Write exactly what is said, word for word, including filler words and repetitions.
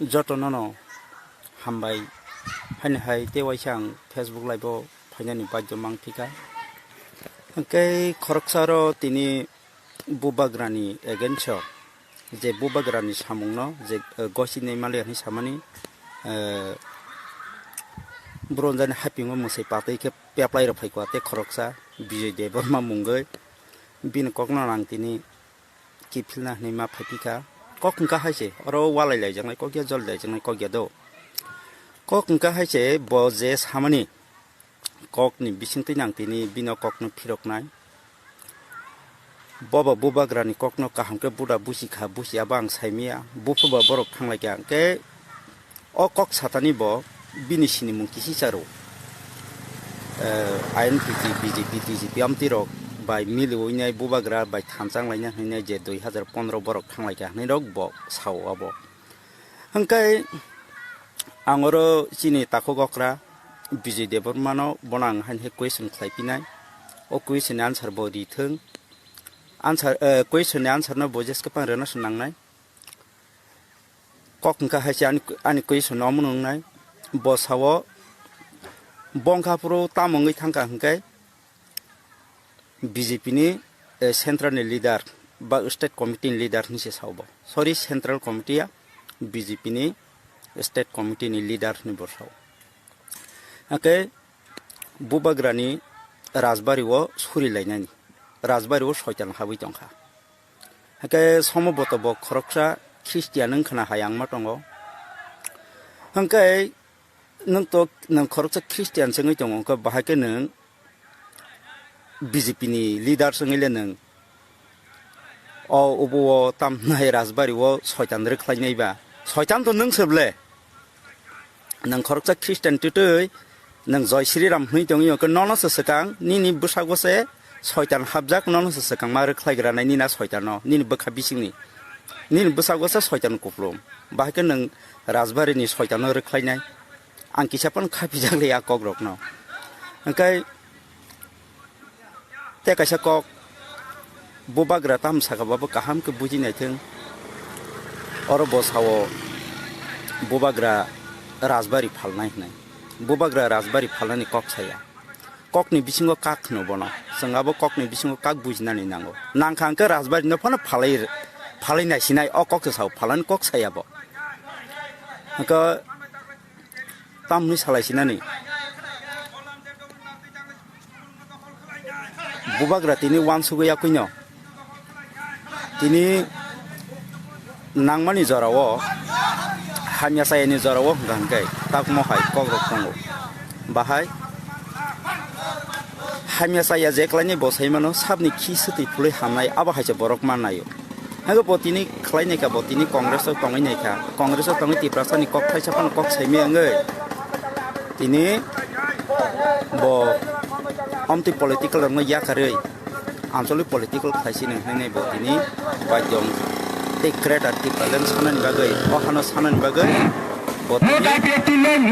Jotono no hambai, haini hai tei waisa ang Facebook live o phainani bagwi mangphika. Hwnkhe khoroksa ro tini bubagrani against o, je bubagrani samungno je, eh, gosi nai maliya hinwi samani, eh, bronjani hapingo mwsai patwi khe peplai rok phaikha tei khoroksa Bijoy Debbarma mungwi bini kokno ang tini kiphilna hinwi ma phaipikha. Kok hwnkha hai se, oro walai laijaknai kok ya, joli laijaknai kok ya do. Kok hwnkha hai se, bo je samani kokni bisingtwi nang tini bino kokno phiroknai. Bobo bubagrani kokno kaham khe buda busi kha, busi abo ang saimaya. Buphuba borok thanglaikha, hwnkhe o kok satani bo bini sinimung kisi charo. Eh, I N P T, B J P, T J P amtwi rok bai miliwi nai bubagra bai thanchang laina hinwi nai je dui hazar pondro borok thanglaikha hinwi rok bo sao abo. Hwnkhe ang oro chini takhuk okra Bijoy Debbarmano bono ang haini hai question khlai pinai. O question ni answer bo ri thung. Answer, eh, question ni answer no bo jeske pang rwna se nangnai. Kok hwnkha hai se ani, ani question no omo nungnai. Bo sao bongkha phuru tamo wngwi thangkha hwnkhe B J P ni, eh, central ni leader ba state committee ni leader hinwi se sao bo. Sorry, central committee ya, B J P ni state committee ni leader hinwi bo sao. Hake bubagrani rajbari o suri lainani, rajbari o soitan habwi tongkha. Hake somo boto bo khoroksa Christian wngkhana hai ang ma tongo. Hwnkhe nwng to, nwng khoroksa Christian se wngwi tongo, hwnkhe bahai khe nwng B J P ni leaders wngwi le nwng o obo o tam nai rajbari o soitan rwkhlai nai ba? Soitan to nwng se ble. Nwng khoroksa Christian twtwi nwng Joi Shri Ram hwnwi tongwi hwnkhe nono se swkang nini bwsakgo se soitan hapjak, nono se swkang ma rwkhlai granai nini a soitan no, nini bwkha bisingni. Nini bwsakgo se soitan kupulung. Bahai khe nwng rajbari ni soitan no rwkhlai nai. Ang kisa phano khapijak le a kok rok no. Hwnkhe tei kaisa kok, bubagra tamo saka bo kaham khe buji naithung. Oro bo sao bubagra rajbari phalnai hwnwi. Bubagra rajbari phalnani kok saya. Kokni bisingo kak hwno bono. Chwng abo kokni bisingo kak bujinani nango. Nangkha hwnkhe rajbari no phano phalai, phalai naisinai o kok se sao, phalani kok saya bo. Hwnkhe tamni salai sinani. Bubagra tini wansugwi yakwino. Tini nangmani jorao, hamya chayani jorao hwnkha hwnkhe takmo hai kokrok tongo. Bahai hamya chaya je klaini bo saimano sabni khi swtwi phulwi hamnai abo hai se borok mannaio. Hake bo tini khlai naikha, bo tini Congress o tongwi naikha. Congress o tongwi Tiprasa ni kok thaisa phano kok saimaya wngwi tini bo amtwi political rokno yakarwi ancholic political khlaisini hwnwi bo tini baidhyo wngkha. Tei greater Tipraland sanani bagwi, o hano sanani bagwi bo tini